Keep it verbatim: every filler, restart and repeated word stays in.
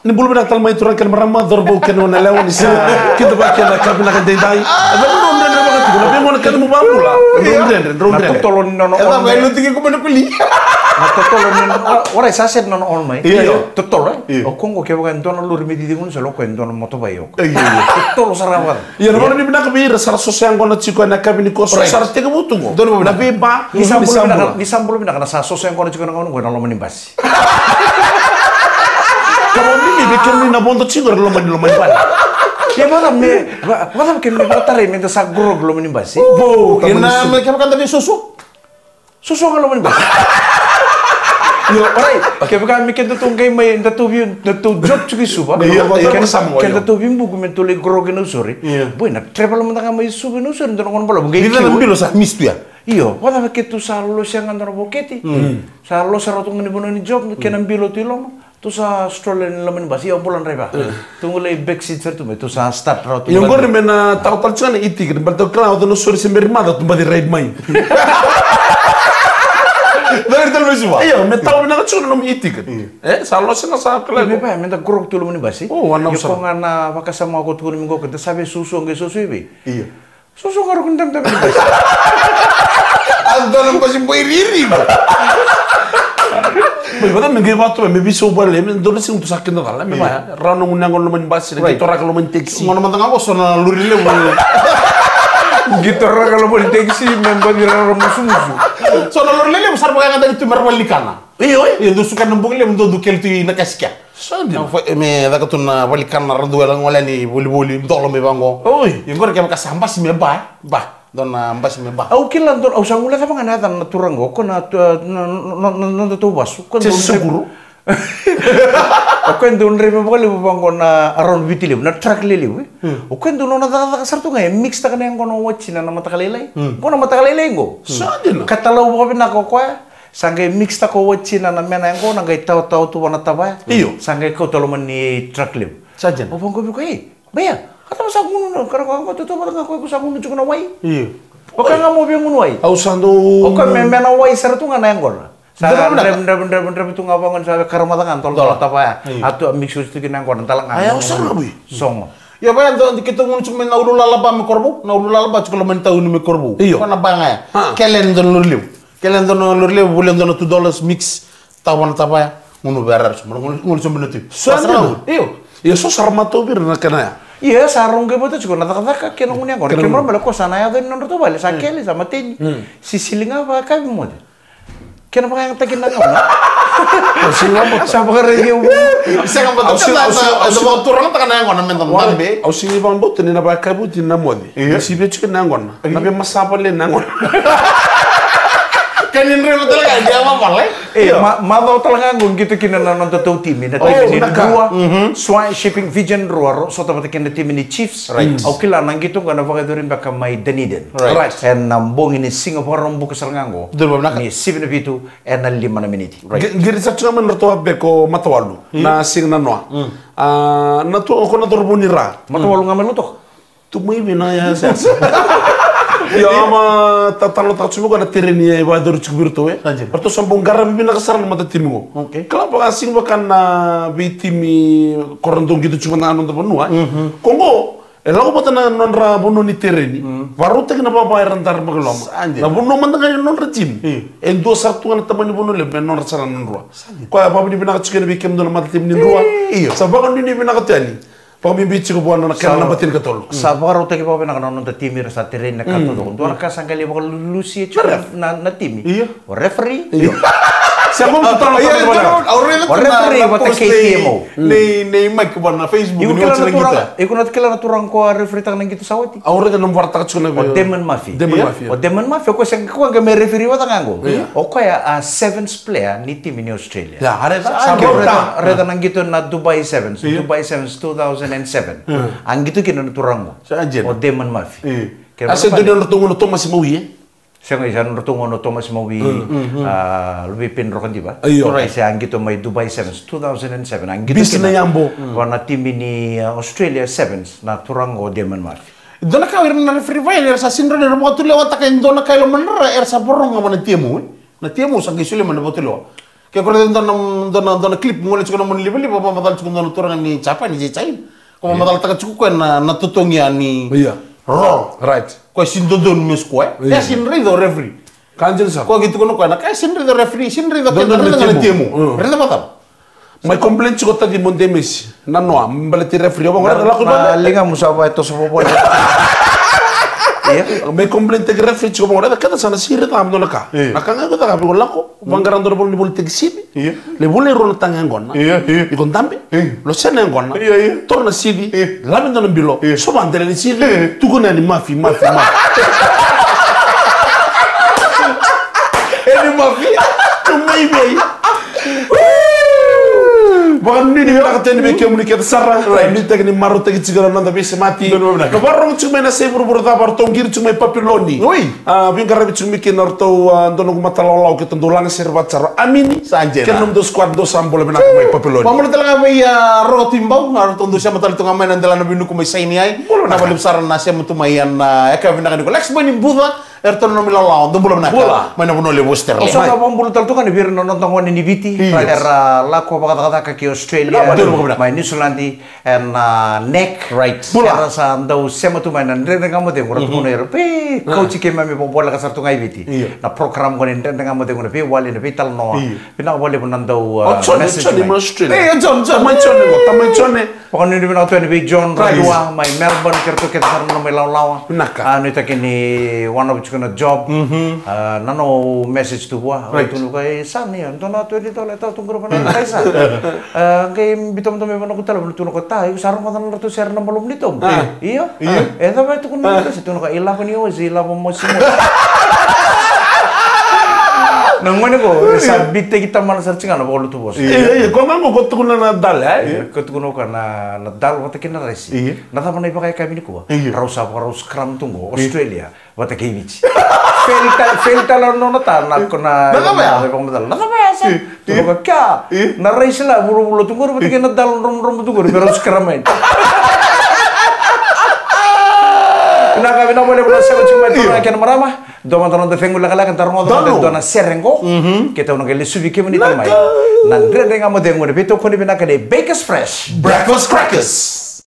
Ni bula vinaka tale mai turaga kei na marama, cauravou kei na goneyalewa, ni sa kidavaki ena ka vinaka edaidai. E dau dredre vaka tiko na veigauna kece mo vakabula. Dau dredre, dau dredre. Na totolo ni nona orme. Na totolo ni nona, ah, orait, sa set na nona orme. Io. Totolo, e? Io. O koya qo kevaka e dua na lori me cici gunu sala, o koya e dua na motobai o koya. Io, io. Totolo sara vaka. Ia, na gauna ni vinaka vei ira sa ra soso yaqona tiko ena yakavi nikua, so sa ra tekivu tu qo. Donu vinaka. Na veiba, ni sa bula vinaka, ni sa bula vinaka na sa soso yaqona tiko na gauna qo ena loma ni basi. Ka mo mimi vei kemuni na vodo tiko ena loma ni, loma ni basi. Ia, vacava me, va-, vacava kemuni vakatarai me da sa grog loma ni basi? Vo, ia na me kevaka da veisoso. Soso ga loma ni basi. Io, orait. Kevaka me kedatou qai mai, datou via, datou jog tiko i Suva. Io, io, io. Kedatou via buku me datou lai grog e Nausori. Io. Boi, na travel mada ga mai Suva i Nausori, dua na gauna balavu. Qai kiu. Ni na bilo sa miss tu ya. Io, vacava keitou sa lose ga dua na voketi. Mm. Sa lose rawa tu ga ni vanua ni job, kena bilo tu i loma. Tou sa stroll ena loma ni basi, io, bula draiva. Tou qai lai back seat sara tu mai, tou sa start rawa tu. Io, qori me na tau tale tiko ga na e-ticket, baleta o kila o Nausori se Beri mada, tou baci ride mai. Dari tale mai Suva. Io, me tau vinaka tiko na nomu e-ticket. Io. E, sa lose ga sa kila. Io, me vaya, me da grog tu loma ni basi. O, wana. Io, sa. Ko ga na vakasama ko tukuna mai qo, da sa veisoso qai soso i vei. Io. Soso ga ruku ni damidabi ni basi. A dua na basi boi riri. Boi, vata me qai vatu me veisau vale, me dua na siga tu sa kena cala, me vaya. Rawa na gunu yaqona loma ni basi, na qito raka loma ni tekisi. Gona mada ga qo so na lori levu. Qito raka loma ni tekisi, me baci rara musumusu. So na lori levu, sa ra vakayagataki tu me ra valenikana. Io, oi. Io, dou suka na bogi levu, dou, dou kele tu i na kasikea. Sa dina. Au fai, me caka tu na valenikana, ra dau yala gole yani volivoli, dolo mai vaqo. Oi. Io, qori kevaka sa basi me ba, e? Ba. Dua na basi me ba. Au kila dua, au sa guilecava ga na yacana na turaga qo, ko na, na, na, na, na, na noda tauvasu. Ko dau Sesi Sukuru. O koya dau draiva vakalevu vaqo na around Viti Levu, na truck lelevu, e? Hmm. O koya dau nona cakacaka sara tu ga, e mix taka na yaqona o watina na mataka lailai. Hmm. Qo na mataka lailai qo. Sa dina. Katalau vakavinaka o koya. Sa qai mix taka o watina na mena yaqona, qai tautawa tu vua na tavaya. Io. Sa qai kauta loma ni truck levu. Sa dina. Au vaqo vei koya, ei, baia, a tava sa gunu na, ka ra koya qo, tautawa vata ga koya ko sa gunu tiko na wai. Io. O koya ga mo via gunu wai. Au sa dau. O koya me, me na wai sara tu ga na yaqona. Sa dreve, dreve, dreve, dreve tu ga vaqo, sa karamaca ga, dola, dola tavaya. Io. A tu a mix oti tu kina yaqona, dala ga. Ai, au sa na bui. Sogo. Io, vaya, dou, keitou gunu tiko mai na ulu lalaba mai Korovou, na ulu lalaba tiko loma ni tauni mai Korovou. Io. Ko na ba ga ya. A. Kele ni dua na lori levu. Kele dua na lori levu, volia dua na two dollars mix, tawa na tavaya, gunu vei ira, so, gunu, gunu sobu na tu. Sa dina. Io. Io, so sa ra matau vei ira na kena ya. Io, sa rau qai vata tiko na cakacaka kei na gunu yaqona. Kei na gunu. Kei na gunu bale ko sa na yaco ni nodratou vale, sa kele, sa mateni. Hmm. Sisili ga vakayakavi moce. Kena vakayagataki na gauna. Au sega ni vakabauta. Sa vakaraici au. Sega ni vakabauta. Au sega, au sega, au sega. Eda vakaturagataka na yaqona me da dabe. Au sega ni vakabauta ni na vakayakavi oti na moce. Io. Ni sivia tiko na yaqona. Io. Na veimasava levu na yaqona. Ka ni draiva tale ga, ni a mavala, e? E, ma-, macawa tale ga qo qito kina na noda tou timi, na timi ni Drua, Swan Shipping Fijian Drua, ro-, sota vata kei na timi ni Chiefs. Right. Au kila na qito qo na vakayacori beka mai Dunedin. Right. Right. Ena bogi ni siga Vakaraubuka sara ga qo. Dua na vinaka. Ni sivi na vitu, ena lima na miniti. Right. Qi-, qiri sa tu ga mai na ratou a beko matawalu. Mm. Na siga nanoa. Mm. A, na tu, o koya na cauravou ni Ra. Matawalu ga mai Lautoka. Tu mai vei na yasayasa. Io, au a tatalanoataka tiko mai koya na tereni e vakayacori tiko vei iratou, e. Sa dina. Ratou sa bau qaravi vinaka sara na matatimi qo. Okay. Kila vaka, sega vaka na veitimi ko ra dau qito tiko na noda vanua, e. Mhm. Ko qo, e lako vata na nodra vanua ni tereni. Mm. Vakarautaki na vava era dara mai loma. Sa dina. Na vanua mada ga ni nodra timi. Io. E dua sara tu ga na tabana ni vanua levu, me nodra sara na Drua. Sa dina. Koya vakavinavinaka tiko yani vei kemudou na matatimi ni Drua. Io. Sa vakanuinui vinaka tu yani. Vakabibi tiko vua na kena naba tinikatolu. Sa vakarautaki vakavinaka na noda timi, ra sa tereni na ka taucoko. Dua na ka sa qai lai vakalulusia tiko na, na timi. Io. O referee. Io. Sa mo mo tala. Io, tala. O referee vata kei T M O. Nei, nei Mike vua na Facebook. Iko na kila na turaga, iko na kila na turaga ko a referee taka na qito sa oti? Au raica na varataka tiko na vei. O Damon Murphy. Damon Murphy. O Damon Murphy, o koya sa, koya qai mai referee vata ga qo. Io. O koya a sevens player ni timi ni Australia. Ia, a raica, sa raica, raica na qito na Dubai Sevens, io. Dubai Sevens two thousand and seven. Mm. A qito kina na turaga qo. Sa dina. O Damon Murphy. Io. A se dua ni nodratou gone o Thomas Maui, e? Sega, sa nodratou gone o Thomas Maui, mm, a, Luvei Peni Rokadiva. Io. Right. Se a qito mai Dubai Sevens, two thousand and seven. A qito kina. Bisi na yabo. Mm. Vua na timi ni, a, Australia Sevens, na turaga qo o Damon Murphy. Dua na ka o ira na referee vaya, era sa sega ni rawa ni ra vakatulewataka e dua na ka e loma ni ra, era sa varogo ga vua na T M O, e? Na T M O sa qai solia mai na vakatulewa. Ke ko raica dua na, dua na, dua na clip, gole tiko na moni livaliva, vakamacala tiko dua na turaga ni Japan, ni China. Ko vakamacalataka tiko koya na, na totogi yani. Ia. Wrong. Right. Koya sini dodonu me sikoa. Ia. Ia sini raica o referee. Ka dina sara. Koya ki tukuna koya na ka sini raica o referee, sini raica o keda, raica ga na timu. Mm. Raica vakacava. Mai complain tiko taci mo demesi. Na noa, baleti referee, o vaqo raica lako i vale. Liga musa va e toso vovole. Ia. Mai complain taki referee tiko vaqo raica keda sa na siri ca mo na ka. Ia. Na ka ga ko caka viko lako. Vaqara dua na vola ni vola teki sivi. Ia. Le vola e rua na taga e gona. Ia, ia. Iko dabe. Ia. Losena e gona. Ia, ia. Toro na sivi. Ia. Lave dua na bilo. Ia. Sova dela ni sivi. Ia. Tukuna yani mafi, mafi, mafi. Eni mafi. Tumei vei. Vakanuinui vinaka teni vei kemuni kece sara. Right. Nuitaki ni marautaki tiko na noda veisemati. Donu vinaka. Na vakarorogo tiko mai na sei vuravura cava ratou qiri tiko mai Papiloni. Oi. A, veiqaravi tiko mai kina ratou, a, dua noqu matalawalawa keitou dau laga sere vata sara. Amini. Sa dina. Kei na nomudou squad dou sa bula vinaka mai Papiloni. Vabula tale ga vei, a, Rogo Tui Bau, a, ratou dau sema tale tu ga mai na delana Vinuku mai Saini ai. Bula vinaka. Na valevu sara na sema tu mai ena, a, yakavi vinaka ni ko Lex Boy ni Buca. Eratou na nomu ilawalawa, dou bula vinaka. Bula. Mai na vanua levu o Australia. Au sa na vakabula tale tu ga ni vei ira na noda gone ni Viti. Io. Era lako vakacakacaka ki Australia, mai Niusiladi, ena, a, NEC. Right. Bula. Era sa dau sema tu mai na Dredre Ga Mo Cegu, ra tukuna o ira, pe kauti keimami vakavoleka sara tu ga i Viti. Io. Na program qo ni Dredre Ga Mo Cegu, na veiwali, na veitalanoa. Io. Vinaka vakalevu na dau, a, message mai. O Jone, o Jone mai Australia. Ei, o Jone, Jone. Tamai Jone, qo tamai Jone. Vakanuinui vinaka tu yani vei John Radua mai Melbourne, kei ratou kece sara na nomu ilawalawa. Vinaka. A, nuitaki ni one of tiko na job. Mhm. A, na nomu message tu vua. Right. Au tukuna vua, e, sa ni, dua na twenty dollars e tau tu qori vua na kaisa. A, qai biuta mada mai vua na noqu talevoni, tukuna o koya, ta, iko sa rogoca na nodratou sere na Malumu ni Tobu. A. Io. Io. E cava e tukuna na kaisa, tukuna o koya, ilavo ni ozi, ilavo mosi mosi. Na gone qo, sa biuta ki tamana sara tiko ga na vakalotu vosa. Io, io, ko ga qo, ko tukuna na dal, e? Io, ko tukuna o koya na, na dal vata kei na raisi. Io. Na cava na ivakayakavi nikua? Io. Rau sa vakarau scrum tu qo, Australia vata kei Viti. Fail tale, fail tale na nona ta, na ko na, na cava ya? Na cava ya, sa? Io. Tukuna o koya, kea, na raisi la vulavula tu qori vata kei na dal dromodromo tu qori, me rau scrum mai. Vinaka, vinaka vakalevu na sema tiko mai, turaga kei na marama. Dua mada na noda cegu lekaleka, da rogoca mada e dua na sere qo. Mhm. Keitou na qai lesuvi kemuni tale mai. Na Dredre Ga Mo Cegu, na veitokoni vinaka nei Bakers Fresh Breakfast Crackers.